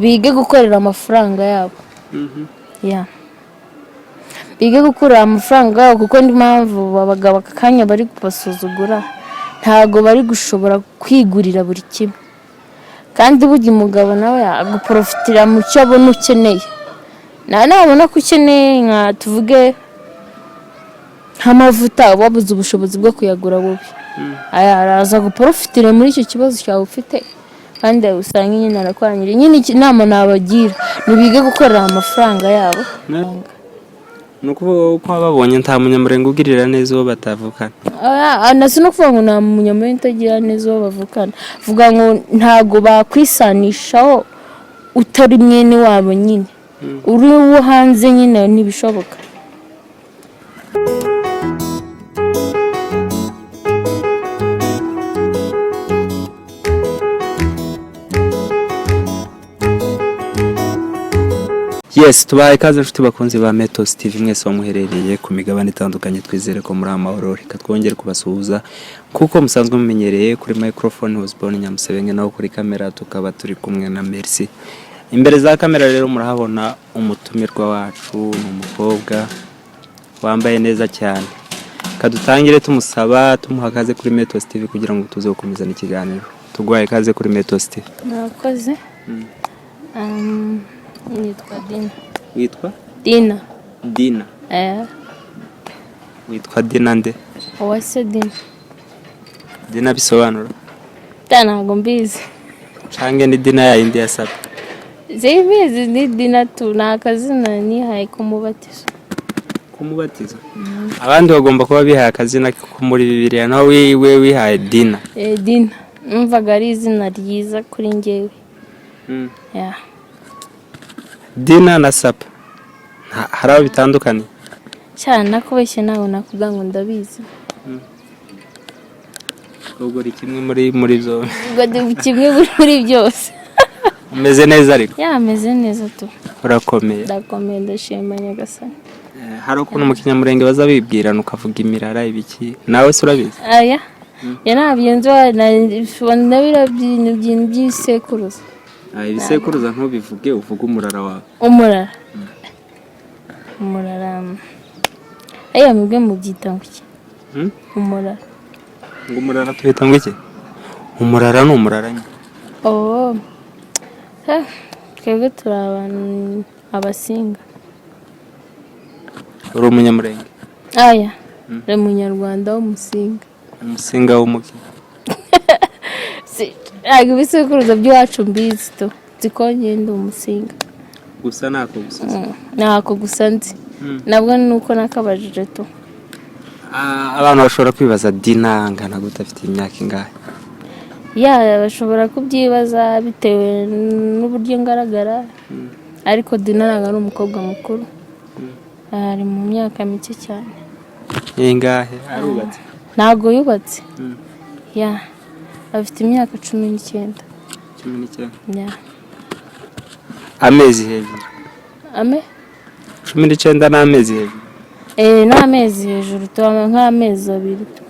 Bige gukorera amafaranga yabo. Ya, bige gukorera amafaranga yabo, kuko ni mpamvu abagabo aka kanya bari kubasuzugura. Ntabwo bari gushobora kwigurira buri kimwe, kandi burya umugabo nawe aguprofitira mu cyo abona ukeneye. Nabona ko ukeneye, nka tuvuge nk'amavuta, wabuze ubushobozi bwo kuyagura wowe, aya araza guprofitira muri icyo kibazo cyawe ufite, kandi usanga nyine arakwangiriye nyine. Inama nabagira ni bige gukorera amafaranga yabo. Ni ukuvuga ko wababonye nta Munyamurenge ugirira neza uwo batavukana? Oya, si no kuvuga ngo nta Munyamurenge utagira neza uwo bavukana, vuga ngo ntago bakwisanishaho utari mwene wabo nyine, uri uwo hanze nyine ntibishoboka. Yes, tubahaye ikaze inshuti bakunzi ba Metos TV mwese muherereye ku migabane itandukanye. Twizere ko muri amahoro. Reka twongere kubasuhuza kuko musanzwe mumenyereye. Kuri microphone Osborne Nyamusebenge, naho kuri kamera tukaba turi kumwe na Merci. Imbere za kamera rero murahabona umutumirwa wacu, ni umukobwa wambaye neza cyane. Kadutangire tumusaba, tumuha ikaze kuri Metos TV kugira ngo tuze gukomezana ikiganiro. Tuguhaye ikaze kuri Metos TV. Murakoze. Nitwa Dina. Witwa? Dina. Dina? Eh. Witwa Dina nde? Uwase Dina. Dina bisobanura? Ta, ntabwo mbizi. Cange ni Dina yayindi yasabwe? Simbizi, ni Dina tu, ni akazina nihaye kumubatizo. Kumubatizo. Abandi bagomba kuba bihaye akazina ko muri Bibiliya, naho we wihaye Dina? Eh, Dina numvaga ari izina ryiza kuri njyewe. Ya. Dina na Sapa hari aho bitandukanye? Cyane, nakubeshye ntabwo nakubwira ngo ndabizi. Ubwo uri kimwe muri byo. Ubwo ndi kimwe muri byose. Umeze neza ariko? Ya, ameze neza tu. Urakomeye? Ndakomeye, ndashima Nyagasani. Hari ukuntu mu Kinyamurenge baza bibwirana ukavuga imirara ibiki, nawe se urabizi? Aya ya, ntabyo nzi, na biriya bintu by'ibisekuruza. Ah, ibisekuruza ntubivuge, uvuge umurara wawe. Umurara, umurara, aya mwebwe mubyita ngo iki? Hmm? Umurara. Ngo umurara tuhita ngo iki? Umurara ni umurara nyine. Oh. Twebwe turi abantu Abasinga. Uri Umunyamurenge? Aya, uri Umunyarwanda w'Umusinga. Umusinga w'umuki? Ntabwo ibisekuruza by'iwacu mbizi tu, nzi ko njye ndi Umusinga. Gusa ntako gusa? Ntako gusa nzi. Nabwo ni uko nakabajije tu. Ah, abantu bashobora kwibaza Dina angana gute, afite imyaka ingahe? Ya, bashobora kubyibaza bitewe n'uburyo ngaragara, ariko Dina ntabwo ari umukobwa mukuru, ari mu myaka mike cyane. Ingahe? Arubatse? Ntabwo yubatse. Ya, afite imyaka 19. 19? Ya. Amezi hejuru? Ame? 19 n'amezi hejuru? Eh, n'amezi hejuru tuba nk'amezi 2 tu.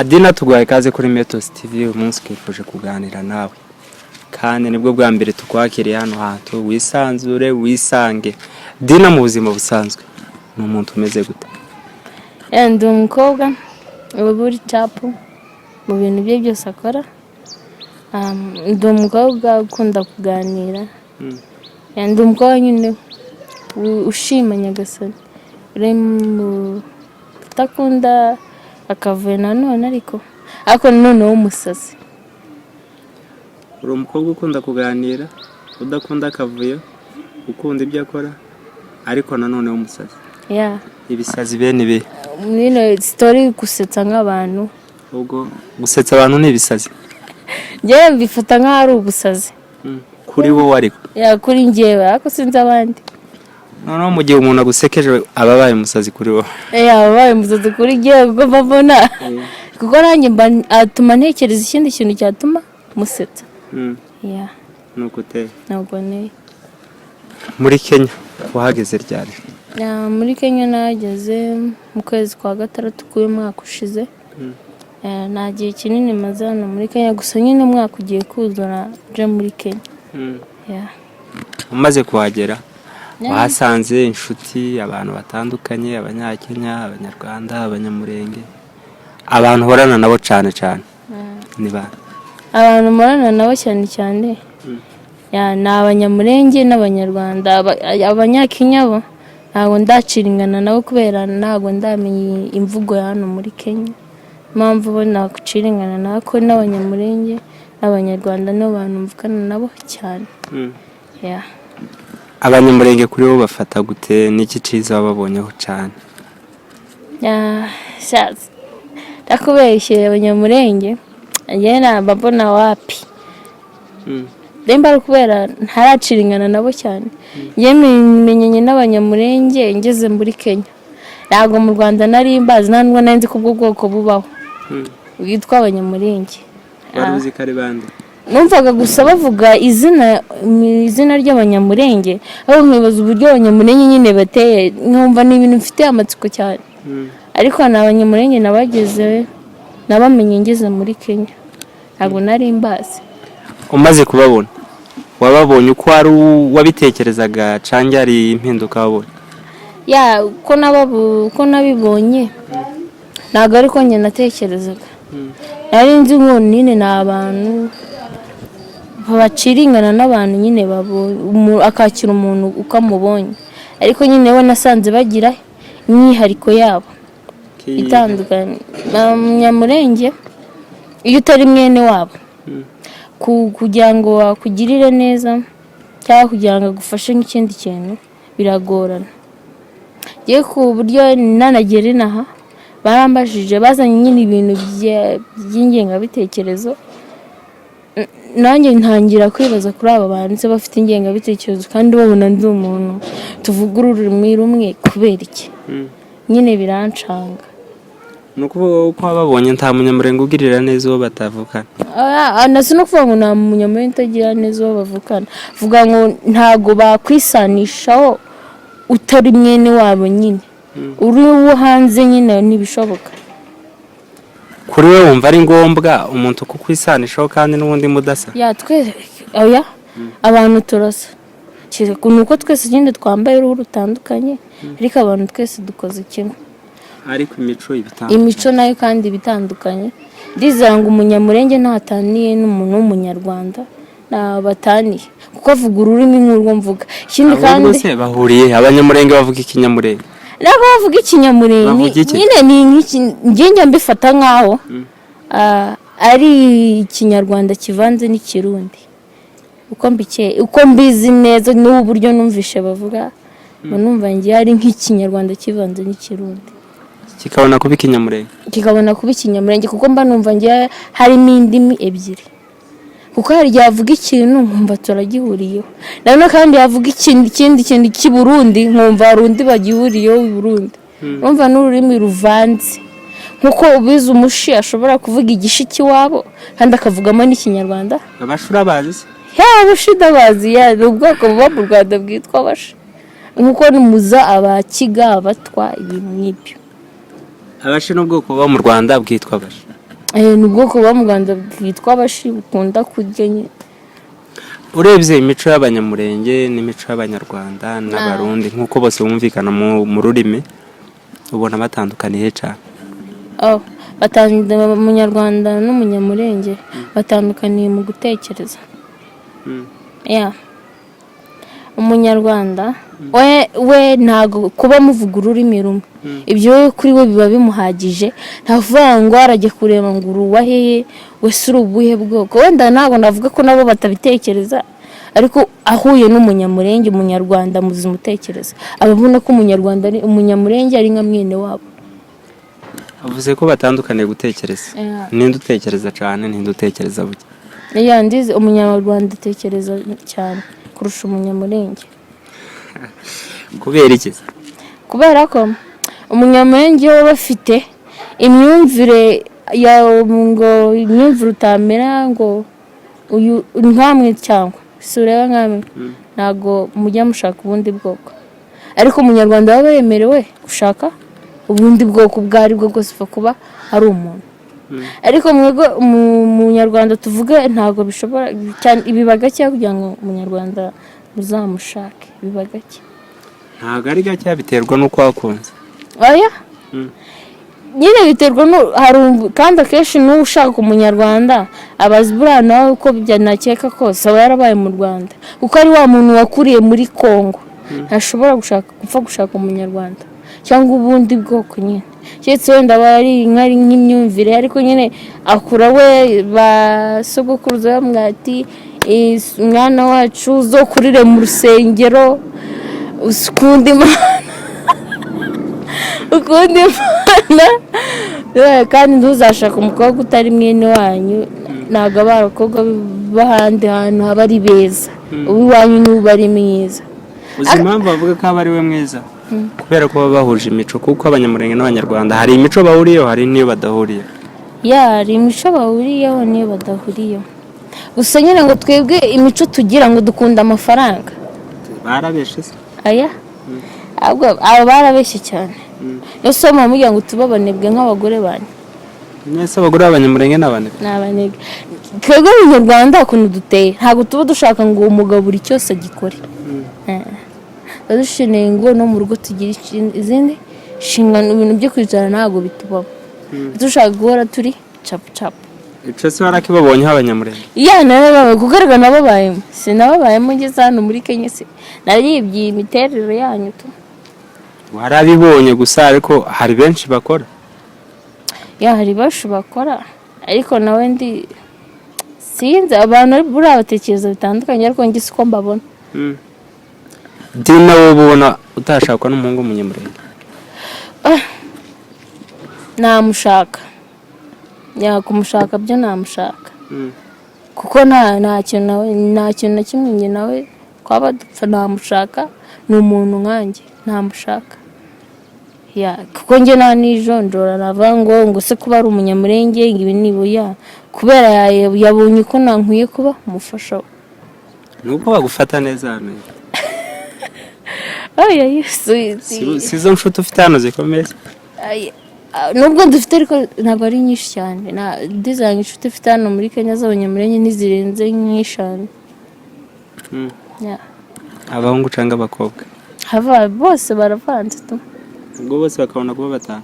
Dina, tuguhaye ikaze kuri Metos TV. Uyu munsi twifuje kuganira nawe, kandi nibwo bwa mbere tukwakiriye hano hantu. Wisanzure, wisange. Dina mu buzima busanzwe ni umuntu umeze gute? Ya, ndi umukobwa uba uri capu mu bintu bye byose akora. Ndi umukobwa ukunda kuganira. Ya, ndi umukobwa nyine ushima Nyagasani, uri mu utakunda akavuyo nanone, ariko noneho w'umusazi. Uri umukobwa ukunda kuganira, udakunda akavuyo, ukunda ibyo akora, ariko nanone w'umusazi? Ya. Ibisazi bene ibi? Nyine story, gusetsa nk'abantu. Ubwo gusetsa abantu ni ibisazi? Njyewe mbifata nk'aho ari ubusazi. Kuri wowe ariko? Ya, kuri njyewe, ariko sinzi abandi. Noneho mu gihe umuntu agusekeje aba abaye umusazi kuri wowe? Eh, abaye umusazi kuri njyewe, kuko mba mbona, kuko nanjye mba atuma ntekereza ikindi kintu cyatuma musetsa. Ya. Nuko uteye? Ntabwo nteye. Muri Kenya wahageze ryari? Ya, muri Kenya nahageze mu kwezi kwa gatandatu k'uyu mwaka ushize. Nta gihe kinini maze hano muri Kenya, gusa nyine umwaka ugiye kuzura nje muri Kenya. Yeah. Umaze kuhagera wahasanze inshuti, abantu batandukanye, Abanyakenya, Abanyarwanda, Abanyamurenge. Abantu uhorana nabo cyane cyane ni bande? Abantu mporana nabo cyane cyane, yeah, ni Abanyamurenge n'Abanyarwanda. Abanyakenya bo ntabwo ndaciringana nabo kubera ntabwo ndamenya imvugo ya hano muri Kenya. Impamvu bo nakuciringana nako n'Abanyamurenge n'Abanyarwanda nibo bantu mvugana nabo cyane. Yeah. Abanyamurenge kuri bo bafata gute? N'iki cyiza wababonyeho cyane? Yeah, shatse ndakubeshye, Abanyamurenge njyewe naba mbona wapi. Nimba ari ukubera ntaraciringana nabo cyane. Njyewe menyanye n'Abanyamurenge ngeze muri Kenya. Ntabwo mu Rwanda nari mbazi, nta nubwo nari nzi ko ubwo bwoko bubaho bwitwa Abanyamurenge. Wari uzi ko ari bande? Numvaga gusa bavuga izina ry'Abanyamurenge, aho nkibaza uburyo Abanyamurenge nyine bateye, nkumva ni ibintu mfitiye amatsiko cyane. Ariko ni Abanyamurenge nabageze nabamenye ngeze muri Kenya, ntabwo nari mbazi. Umaze kubabona, wababonye uko wari wabitekerezaga cyangwa hari impinduka wabonye? Yeah, uko nabibonye ntabwo ariko njye natekerezaga. Nari nzi ngo nyine ni abantu baciringana n'abantu nyine, akakira umuntu uko amubonye, ariko nyine we nasanze bagira imyihariko yabo itandukanye. Abanyamurenge iyo utari mwene wabo, kugira ngo akugirire neza cyangwa kugira ngo agufashe nk'ikindi kintu biragorana. Ngiye ku buryo nanagera inaha barambajije, bazanye nyine ibintu by'ingengabitekerezo. Nanjye ntangira kwibaza kuri aba bantu se bafite ingengabitekerezo kandi babona ndi umuntu tuvuga ururimi rumwe, kubera iki? Nyine birancanga. Ni ukuvuga ko wababonye nta Munyamurenge ugirira neza uwo batavukana? Na si no kuvuga ngo nta Munyamurenge utagira neza uwo bavukana, vuga ngo ntago bakwisanishaho utari mwene wabo nyine, uri uwo hanze nyine ntibishoboka. Kuri we wumva ari ngombwa umuntu kukwisanishaho kandi n'ubundi mudasa? Yeah, twe oya, abantu turasa. Ni uko twese nyine twambaye uruhu rutandukanye, ariko abantu twese dukoze kimwe. Ariko imico iba itandukanye. Imico nayo kandi iba itandukanye. Ndizera ngo Umunyamurenge ntataniye n'umuntu w'Umunyarwanda, bataniye kuko avuga ururimi nk'urwo mvuga. Ikindi Ahubwo kandi se bahuriye he? Abanyamurenge bavuga Ikinyamurenge? Ntabwo bavuga Ikinyamurenge. Bavuga iki? Nyine ni nk'iki, njye njya mbifata nk'aho ari Ikinyarwanda kivanze n'Ikirundi. Uko mbike, uko mbizi neza n'ubu buryo numvishe bavuga, mba numva ngiye ari nk'Ikinyarwanda kivanze n'Ikirundi. Kikabona kuba Ikinyamurenge. Kikabona kuba Ikinyamurenge, kuko mba numva ngiye harimo indimi ebyiri, kuko hari igihe avuga ikintu nkumva turagihuriyeho, nanone kandi yavuga ikindi kintu cy'i Burundi nkumva hari undi bagihuriyeho i Burundi. Urumva n'ururimi ruvanze, nkuko ubizi Umushi ashobora kuvuga Igishi cy'iwabo kandi akavugamo n'Ikinyarwanda. Abashura bazi se? Yaba Abashi ndabazi. Yeah, ni ubwoko buba mu Rwanda bwitwa Abashi, nkuko muza Abakiga, Abatwa, ibintu nk'ibyo. Abashi ni ubwoko buba mu Rwanda bwitwa Abashi? Ni ubwoko buba mu Rwanda bwitwa Abashi, bukunda kurya nyine. Urebye imico y'Abanyamurenge n'imico y'Abanyarwanda n'Abarundi, nk'uko bose bumvikana mu rurimi, ubona batandukaniye cyane? Oh, Umunyarwanda n'Umunyamurenge batandukaniye mu gutekereza. Yeah. Umunyarwanda we ntabwo kuba muvuga ururimi rumwe, ibyo we kuri we biba bimuhagije. Nta kuvuga ngo arajya kureba ngo uri uwaheye, wese uri ubuhe bwoko. Wenda ntabwo navuga ko nabo batabitekereza, ariko ahuye n'Umunyamurenge, Umunyarwanda muzima utekereza, aba abona ko Umunyarwanda ari Umunyamurenge, ari nka mwene wabo. Avuze ko batandukaniye gutekereza. Yeah. Ninde utekereza cyane, ninde utekereza buke? Yeah, ndizi Umunyarwanda atekereza cyane kurusha Umunyamurenge. Kubera iki? Kubera ko Umunyamurenge we bafite imyumvire ya ngo imyumvire utamera ngo uyu nkamwe, cyangwa si ureba nkamwe, ntabwo mujya mushaka ubundi bwoko, ariko Umunyarwanda waba yemerewe gushaka ubundi bwoko ubwo ari bwo bwose, upfa kuba ari umuntu. Ariko mwebwe Munyarwanda tuvuge, ntabwo bishobora cyane, biba gake kugira ngo Umunyarwanda muzamushake, biba gake. Ntabwo ari gake, biterwa n'uko wakunze. Oya. Nyine biterwa hari kandi akenshi n'uwo ushaka Umunyarwanda abazi buriya nawe uko nakeka kose aba yarabaye mu Rwanda, kuko ari wa muntu wakuriye muri Congo ntashobora gushaka, gupfa gushaka Umunyarwanda cyangwa ubundi bwoko nyine, keretse wenda aba ari nk'imyumvire. Ariko nyine akura we ba sogokuruza bamubwira ati: "Mwana wacu, uzokurire mu rusengero, ukunda Imana, ukunda Imana, kandi ntuzashake umukobwa utari mwene wanyu." Ntabwo aba abakobwa b'ahandi hantu haba ari beza, uw'iwanyu niwe uba ari mwiza. Uzi impamvu bavuga ko aba ari we mwiza? Kubera ko baba bahuje imico, kuko Abanyamurenge n'Abanyarwanda hari imico bahuriyeho, hari n'iyo badahuriyeho. Ya, hari imico bahuriyeho n'iyo badahuriyeho. Gusa nyine ngo twebwe imico tugira ngo dukunda amafaranga. Barabeshe se? Aya, ahubwo aba barabeshye cyane. Niyo somo mubwira ngo tube abanebwe nk'abagore banyu. Mwese abagore b'Abanyamurenge ni abanebwe? Ni abanebwe. Twebwe Abanyarwanda ukuntu duteye, ntabwo tuba dushaka ngo uwo mugabo buri cyose agikore. Tuba dukeneye ngo no mu rugo tugire izindi nshingano. Ibintu byo kwicara ntabwo bitubaho, dushaka guhora turi capu capu. Ico se warakibabonyeho, Abanyamurenge? Ya, narababaye kugaragara, nababayemo, sinababayemo ngeze hano muri Kenya, se naribye imiterere yanyu tu. Warabibonye gusa, ariko hari benshi bakora. Ya, hari benshi bakora, ariko nawe ndi sinzi, abantu buriya batekereza bitandukanye, ariko njye siko mbabona. Dina, wowe ubona utashakwa n'umuhungu w'Umunyamurenge? Namushaka, ya, kumushaka byo namushaka, kuko nta kintu nawe, nta kintu na kimwe njye nawe twaba dupfa. Namushaka, ni umuntu nkanjye, namushaka, ya, kuko njye nta nijonjora navuga ngo se kuba ari Umunyamurenge ngo ibi ni ya kubera yabonye ko nankwiye kuba umufasha we. Ni uko bagufata neza hano. Oya Yesu! Si izo nshuti ufite hano zikomeye? Ay, nubwo dufite, ariko ntabwo ari nyinshi cyane. Ndizanga inshuti ufite hano muri Kenya z'Abanyamurenge ntizirenze nk'eshanu. Ya. Abahungu cyangwa abakobwa? Hava bose baravanze tu. Ubwo bose bakabona kuba batanu?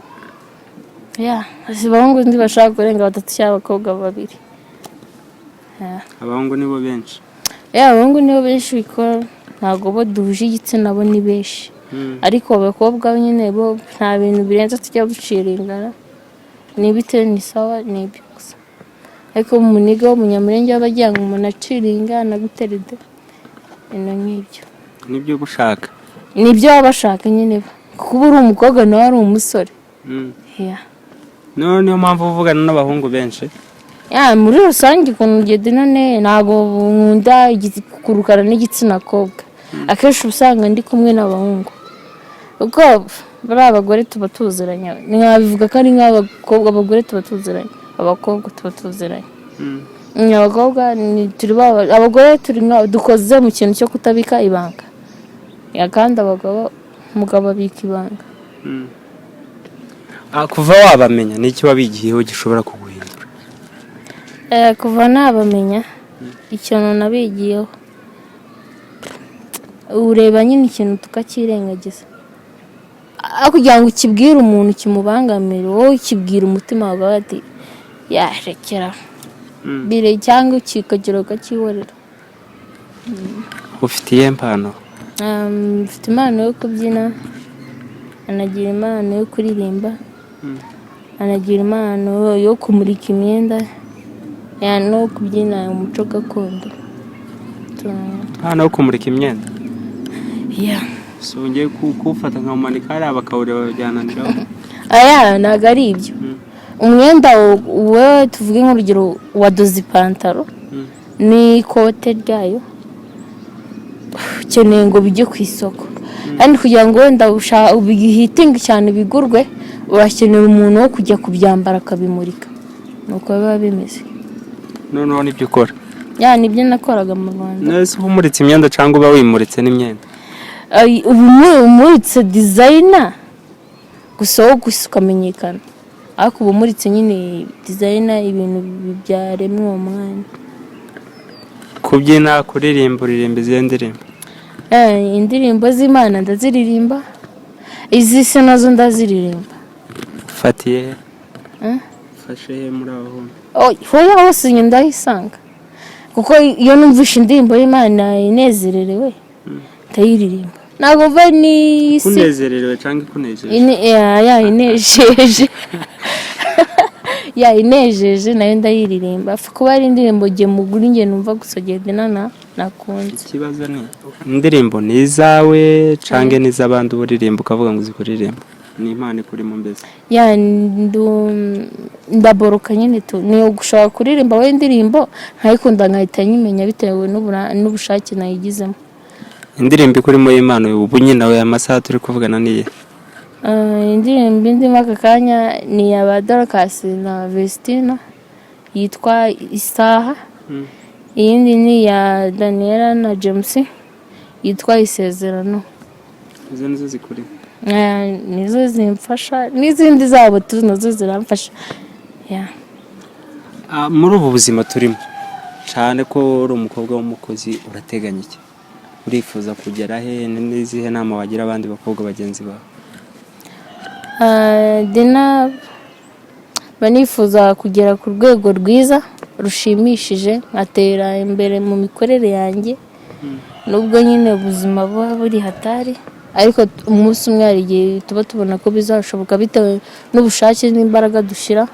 Ya, si abahungu ntibashaka kurenga batatu cyangwa abakobwa babiri. Ya. Abahungu nibo benshi? Ya, abahungu nibo benshi, kuko ntabwo bo duhuje igitsina, bo ni benshi, ariko abakobwa nyine bo nta bintu birenze tujya ducira ingara, ni bitewe, ni sawa, ni ibyo gusa. Ariko umuniga w'Umunyamurenge aba agira ngo umuntu acira ingana gutera ide, ibintu nk'ibyo. Nibyo uba ushaka? Nibyo baba bashaka nyine bo, kuko uba uri umukobwa nawe ari umusore. Ya. None niyo mpamvu uvugana n'abahungu benshi? Ya, muri rusange ukuntu ugenda none, ntabwo nkunda kurukana n'igitsina kobwa. Akenshi uba usanga ndi kumwe n'abahungu, kuko bariya abagore tuba tuziranye, ntiwabivuga ko ari nk'abakobwa, abagore tuba tuziranye, abakobwa tuba tuziranye. Abakobwa turi abagore turi dukoze mu kintu cyo kutabika ibanga. Ya, kandi abagabo, umugabo abika ibanga. Kuva wabamenya, ni iki wabigiyeho gishobora kuguhindura? Kuva nabamenya, ikintu nabigiyeho, ureba nyine ikintu tukakirengagiza, aho kugira ngo ukibwire umuntu kimubangamire, wowe ukibwira umutima wawe ati yarekera bire, cyangwa ukikagira ukacyihorera. Ufite iyihe mpano? Mfite impano yo kubyina, anagira impano yo kuririmba, anagira impano yo kumurika imyenda, ya, no kubyina umuco gakondo. Impano yo kumurika imyenda? Ya. Si ngiye kuwufata nkawumanika hariya bakawureba byananiraho? Aya, ntabwo ari ibyo. Umwenda wowe, tuvuge nk'urugero, wadoze ipantaro n'ikote ryayo, ukeneye ngo bijye ku isoko, kandi kugira ngo wenda ubihitinge cyane bigurwe, urakenera umuntu wo kujya kubyambara akabimurika, ni uko biba bimeze. Noneho nibyo ukora? Ya, nibyo nakoraga mu Rwanda. Nese uba umuritse imyenda cyangwa uba wimuritse n'imyenda? Ay, ubu umuritse designer gusa, wo gusa ukamenyekana. Ariko uba umuritse nyine designer, ibintu byaremwe uwo mwanya. Kubyina, kuririmba, uririmba izihe ndirimbo? Indirimbo z'Imana ndaziririmba, iz'isi nazo ndaziririmba. Ufatiye he? Eh? Ufashe he muri aho hombi? Oh, hoya, hose njye ndayisanga, kuko iyo numvishe indirimbo y'Imana inezererewe ndayiririmba, ntabwo mva n'isi. Kunezererewe cyangwa ikunejeje? Ya, inejeje, ya, inejeje nayo ndayiririmba. Apfa kuba ari indirimbo jye muguri njye numva gusa, genda na nakunze. Ikibazo ni indirimbo ni izawe cyangwa ni iz'abandi uba uririmba ukavuga ngo uzi kuririmba? Ni impano ikurimo mbese? Ya, ndaboroka nyine tu, ni ugushaka kuririmba we indirimbo nkayikunda, nkahita nyimenya bitewe n'ubushake nayigizemo. Indirimbo ikurimo y'impano ubu nyine aya masaha turi kuvugana niye? Indirimbo ndimo aka kanya ni iya ba Dorcas na Vestina yitwa "Isaha". Iyindi ni iya Daniela na James yitwa "Isezerano". Izo nizo zikurimo? Nizo zimfasha, n'izindi zabo tu nazo ziramfasha, yeah. Muri ubu buzima turimo, cyane ko uri umukobwa w'umukozi, urateganya iki? Urifuza kugera he? Ni n'izihe nama wagira abandi bakobwa bagenzi bawe? Dina mba nifuza kugera ku rwego rwiza rushimishije, nkatera imbere mu mikorere yanjye, nubwo nyine ubuzima buba buri hatari, ariko umunsi umwe hari igihe tuba tubona ko bizashoboka bitewe n'ubushake n'imbaraga dushyira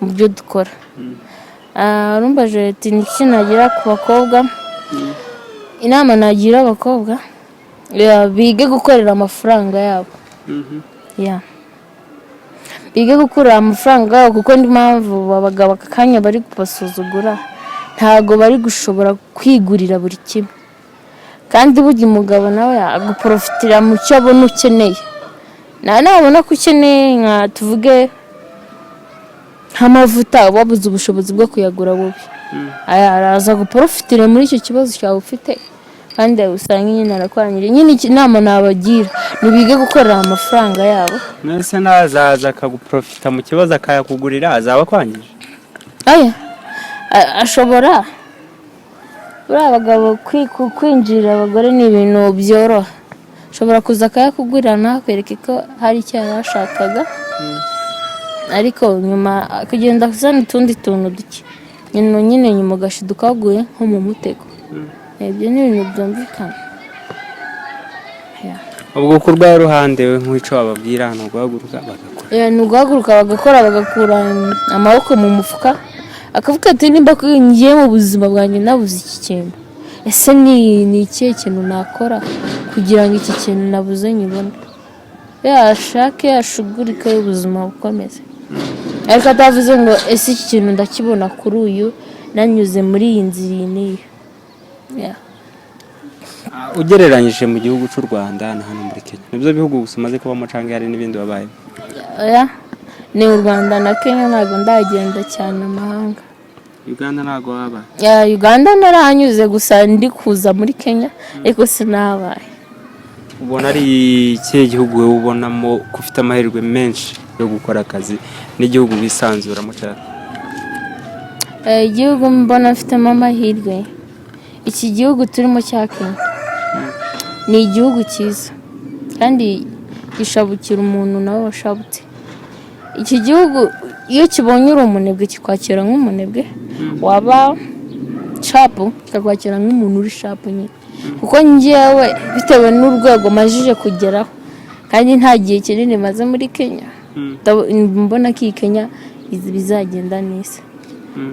mu byo dukora. Urumbaje ati ni iki nagira ku bakobwa? Inama nagira abakobwa, ya, bige gukorera amafaranga yabo. Ya, bige gukura amafaranga yabo, kuko indi mpamvu abagabo aka kanya bari kubasuzugura, ntabwo bari gushobora kwigurira buri kimwe. Kandi burya umugabo nawe aguprofitira mu cyo abona ukeneye. Nabona ko ukeneye, nka tuvuge nk'amavuta, wabuze ubushobozi bwo kuyagura bubi, aya araza guprofitira muri icyo kibazo cyawe ufite, kandi usanga nyine arakwangiriye nyine. Inama nabagira ni bige gukorera amafaranga yabo. Mwese nazaza akaguprofita mu kibazo akayakugurira, azaba akwangije? Aya, ashobora, buriya abagabo kwinjirira abagore ni ibintu byoroha. Ashobora kuza akayakugurira ntakwereke ko hari icyo yari ashakaga, ariko nyuma akagenda azana utundi tuntu duke nyine nyuma ugashiduka waguye nko mu mutego. Ibyo ni ibintu byumvikana. Yeah. Ubwo ku rwawe ruhande we, nk'icyo wababwira ni uguhaguruka bagakora? Ni uguhaguruka bagakora, bagakura amaboko mu mufuka, akavuga ati nimba ngiye mu buzima bwanjye nabuze iki kintu, ese ni ikihe kintu nakora kugira ngo iki kintu nabuze nyibone? Yashake, yashugurike, ubuzima bukomeze, ariko atavuze ngo ese iki kintu ndakibona kuri uyu nanyuze muri iyi nzira iyi n'iyi. Yeah. Ugereranyije mu gihugu cy'u Rwanda na hano muri Kenya, nibyo bihugu gusa umaze kubamo cyangwa hari n'ibindi wabayemo? Oya, ni u Rwanda na Kenya, ntabwo ndagenda cyane amahanga. Uganda ntabwo wabaye? Ya, Uganda narahanyuze gusa ndi kuza muri Kenya, ariko sinahabaye. Ubona ari ikihe gihugu wowe ubonamo ko ufite amahirwe menshi yo gukora akazi n'igihugu wisanzuramo cyane? Igihugu mbona mfitemo amahirwe, iki gihugu turimo cya Kenya, ni igihugu cyiza kandi gishabukira umuntu nawe washabutse. Iki gihugu iyo kibonye uri umunebwe kikwakira nk'umunebwe, waba sharp kikakwakira nk'umuntu uri sharp nyine. Kuko njyewe bitewe n'urwego majije kugeraho, kandi nta gihe kinini maze muri Kenya, mbona ko iyi Kenya bizagenda neza,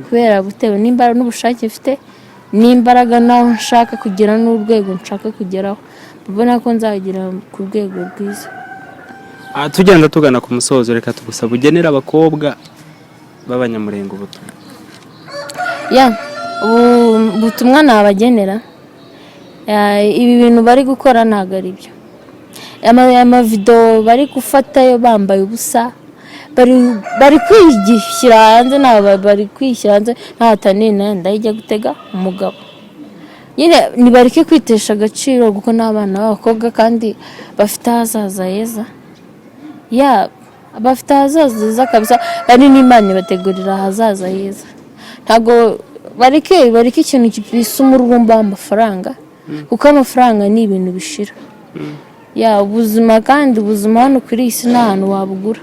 kubera bitewe n'imbaraga n'ubushake mfite n'imbaraga n'aho nshaka kugera n'urwego nshaka kugeraho, mbona ko nzagera ku rwego rwiza. Tugenda tugana ku musozo, reka tugusaba ugenera abakobwa b'Abanyamurenge ubutumwa. Ya, ubu butumwa nabagenera, ya, ibi bintu bari gukora ntabwo ari byo. Amavidewo bari gufatayo bambaye ubusa, bari kwishyira hanze, ntabwo bari kwishyira hanze nta na ndayijya gutega umugabo nyine. Nibareke kwitesha agaciro, kuko ni abana b'abakobwa kandi bafite ahazaza heza. Ya, Bafite ahazaza heza kabisa, kandi n'Imana ibategurira ahazaza heza. Ntabwo bareke ikintu bise umururumba w'amafaranga, kuko amafaranga ni ibintu bishira. Ya, ubuzima, kandi ubuzima hano kuri iyi si nta hantu wabugura.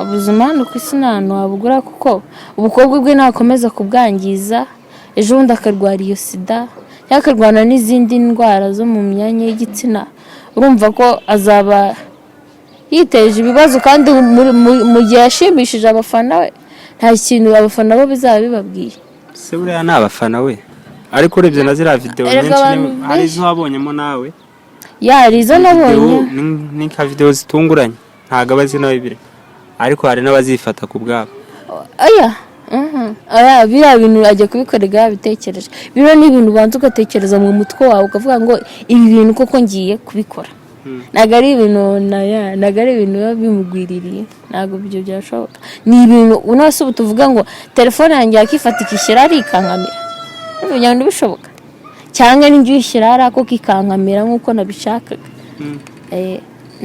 Ubuzima hano ku isi nta hantu wabugura, kuko ubukobwa bwe nakomeza kubwangiza, ejo bundi akarwara iyo sida cyangwa akarwana n'izindi ndwara zo mu myanya y'igitsina, urumva ko azaba yiteje ibibazo. Kandi mu gihe yashimishije abafana we, nta kintu abafana bo bizaba bibabwiye. Se buriya ni abafana we? Ariko urebye na ziriya videwo Erega nyinshi abantu hari benshi- izo wabonyemo nawe? Ya, hari izo nabonye. Videwo ni nka videwo zitunguranye, ntabwo aba azi nawe ibiri, ariko hari n'abazifata ku bwabo. Oya, oya, biriya bintu ajya kubikorera yabitekereje. Biriya ni ibintu ubanza ugatekereza mu mutwe wawe, ukavuga ngo ibi bintu koko ngiye kubikora. Ntabwo ari ibintu ntabwo ari ibintu biba bimugwiririye, ntabwo ibyo byashoboka. Ni ibintu unase ubu tuvuga ngo telefone yanjye yakifata ikishyira ari ikankamira, kugira ngo bishoboka, cyangwa n'injye uyishyira hariya koko ikankamira nk'uko nabishakaga.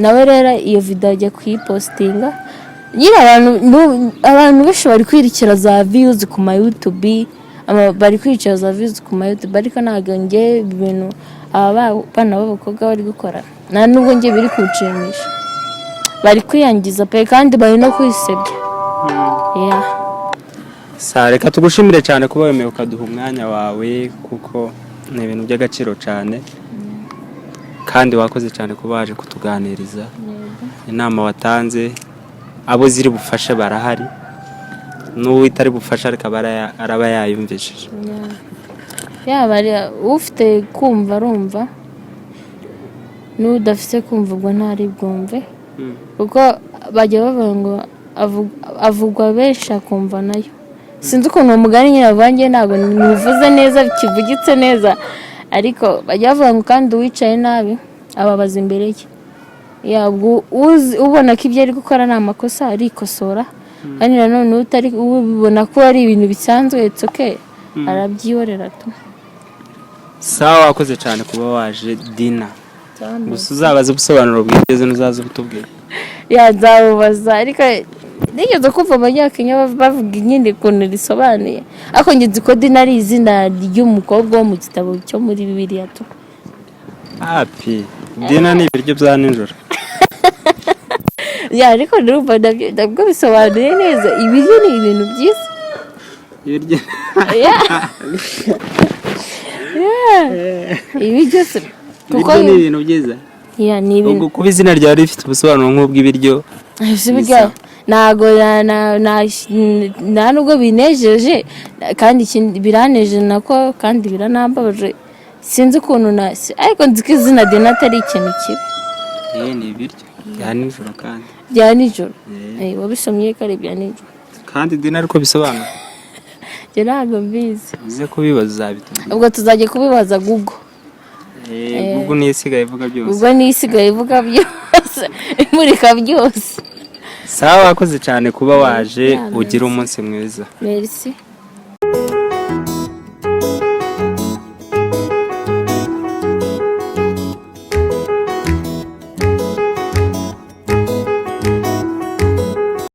Nawe rero iyo video ajya kuyipostinga nyine, abantu benshi bari kwirikira za views ku ma YouTube, bari kwirikira za views ku ma YouTube, ariko ntabwo njye ibintu aba bana b'abakobwa bari gukora, nta nubwo njye biri kunshimisha. Bari kwiyangiza pe, kandi bari no kwisebya, yeah. Sa, reka tugushimire cyane kuba wemeye ukaduha umwanya wawe, kuko ni ibintu by'agaciro cyane, kandi wakoze cyane kuba waje kutuganiriza. Inama watanze, abo ziri bufashe barahari, n'uwo itari bufashe ariko aba araba yayumvishije. Yaba ari ufite kumva arumva, n'udafite kumva ubwo ntari bwumve, kuko bajya bavuga ngo avugwa benshi akumva nayo. Sinzi ukuntu uwo mugani nyine bavuga, ntabwo ntibivuze neza, kivugitse neza, ariko bajya bavuga ngo kandi uwicaye nabi ababaza imbere ye. Ya, ubwo ubona ko ibyo ari gukora ni amakosa arikosora, kandi nanone utari ubibona ko ari ibintu bisanzwe, it's okay, arabyihorera tu. Sawa, wakoze cyane kuba waje, Dina. Gusa uzabaze ubusobanuro bw'iryo zina, uzaze ubutubwira. Ya, nzabubaza, ariko nigeze kumva Abanyakenya bavuga nyine ukuntu risobanuye, ariko njye nzi ko Dina ari izina ry'umukobwa wo mu gitabo cyo muri Bibiliya tu. Api, Dina ni ibiryo bya nijoro. Ya, ariko ndumva nabwo bisobanuye neza, ibiryo ni ibintu byiza. Ibiryo. Yeah. Ibiryo se kuko Ibiryo ni ibintu byiza. Ya, ni ibintu Ubwo kuba izina ryawe rifite ubusobanuro nk'ubw'ibiryo. Si burya ntago nta nubwo binejeje, kandi biranejeje nako, kandi biranambabaje. Sinzi ukuntu na ariko nzi ko izina Dina atari ikintu kibi. Ni ibiryo bya nijoro kandi. Bya nijoro. Wabisomye ko ari ibya nijoro? Kandi Dina ariko bisobanura. Njye ntabwo mbizi. Uze kubibaza, uzabitubwira. Ubwo tuzajya kubibaza Google. Google niyo isigaye ivuga byose. Ubwo niyo isigaye ivuga byose, imurika byose. Sawa, wakoze cyane kuba waje. Ya, Ugire merci. umunsi mwiza. Merci.